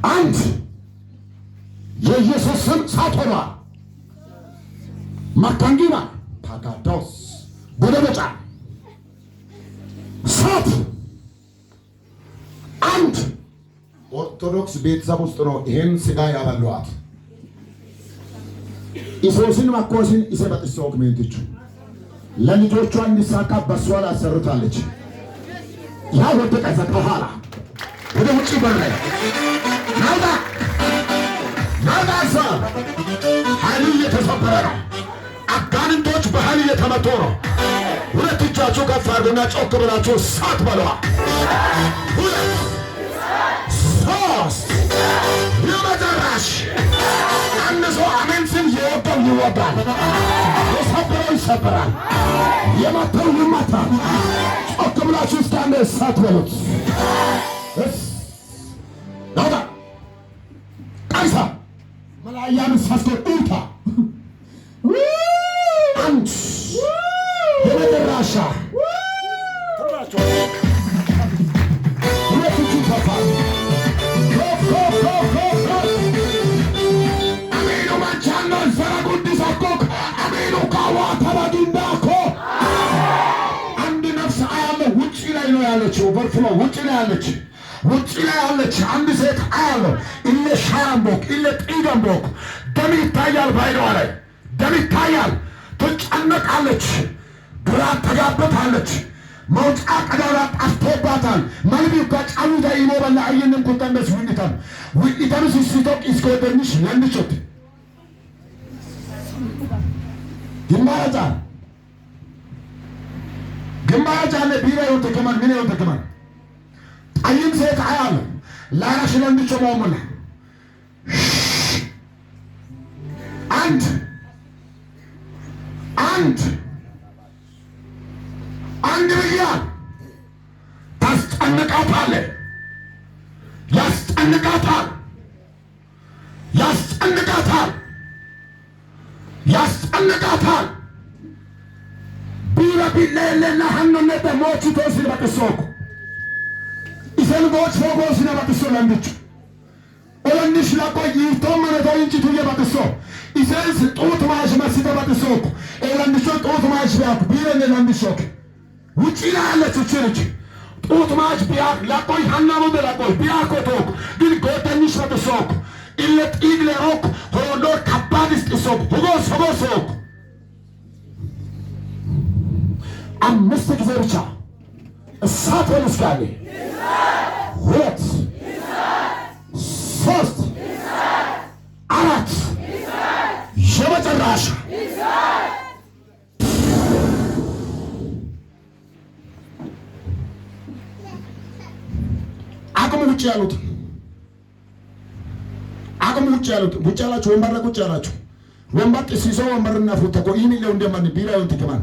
አንድ የኢየሱስ ስም እሳት ሆኗል። ማካንጊማ ታጋዳውስ ጎደበጫ እሳት። አንድ ኦርቶዶክስ ቤተሰብ ውስጥ ነው ይሄን ስጋ ያበሏት። ኢሶስን ማኮስን ኢሴ በጥሶክ ሜንትቹ ለልጆቿ እንዲሳካ በሷ ላይ አሰርታለች። ያ ወደቀ ከኋላ ወደ ውጭ በር ላይ ናውጣ ናውጣ። ኃይሉ እየተሰበረ ነው። አጋንንቶች በኃይል እየተመቱ ነው። ሁለት እጃችሁ ከፍ አድርጉና ጮክ ብላችሁ እሳት በለዋ። ሁለት፣ ሶስት፣ የመጨረሻ። አንድ ሰው አሜን ስል የወጋው ይወጋል፣ የሰበረው ይሰበራል፣ የመታው ይመታል። ጮክ ብላችሁ እስኪ አንድ እሳት በሉት። ናውጣ ቀይሳ መላያን ሳስኮ ኡታ። አንድ የመጨረሻ። ሁለት እጁ ከፍ ከፍ ከፍ ከፍ ከፍ። አሜኑ ማቻኖ ዘረጉዲሰኮክ አሜኑ ካዋ ተባጊንዳኮ። አንድ ነፍስ አያለሁ። ውጭ ላይ ነው ያለችው። Overflow ውጭ ላይ ያለች፣ ውጭ ላይ ያለች አንድ ሴት አያለሁ። ኢለ ሻራምቦክ ኢለ ጢገምቦክ ደም ይታያል፣ ባይኗ ላይ ደም ይታያል። ትጨነቃለች፣ ግራ ተጋብታለች። መውጫ ቀዳዳ ጠፍቶባታል። መልቢ ከጫሉታ ይሞበላ አይንም ኩተንደስ ውይታም ውይታም ሲሲቶቅ እስኮደንሽ ለንድቾት ግማራጫ ግማራጫ ቢራ ይወተከማን ምን ይወተከማን ጠይም ሴት አያለሁ። ላራሽ ለንድቾ መሆሙላ። አንድ፣ አንድ፣ አንድ ብያል። ታስጨንቃታለህ፣ ያስጨንቃታል፣ ያስጨንቃታል፣ ያስጨንቃታል። ቢራ ቢለለና ሀኖነተ ሞች ቶሲን በቅሶኩ ኢሰን ቦች ፎጎሲነ በቅሶ ለንድቹ ኦለንሽ ለቆ ይቶመነቶ እንጭቱ የበቅሶ ኢሰንስ ጡት ማሽ መስተ በቅሶኩ ኤለንድሾ ጡት ማሽ ቢያኩ ቢረነ ለንድሾክ ውጭ ላይ ያለች እቺ ልጅ ጡት ማሽ ቢያክ ለቆይ ሀናሙደ ለቆይ ቢያኮ ቶክ ግን ጎተኝሽ በቅሶኩ ኢለ ጢግለሮክ ሆኖ ከባድ ስጥሶክ ሁጎስ ሆጎሶክ። አምስት ጊዜ ብቻ እሳት በሉ እስኪ። አንዴ፣ ሁለት፣ ሶስት፣ አራት፣ የመጨረሻ። አቅሙ ውጭ ያሉት፣ አቅሙ ውጭ ያሉት፣ ውጭ ያላችሁ ወንበር ላይ ቁጭ ያላችሁ ወንበር ጥሲሶ ወንበርና ፉተኮ ይህን ለው እንደማን ቢራውን ትክማን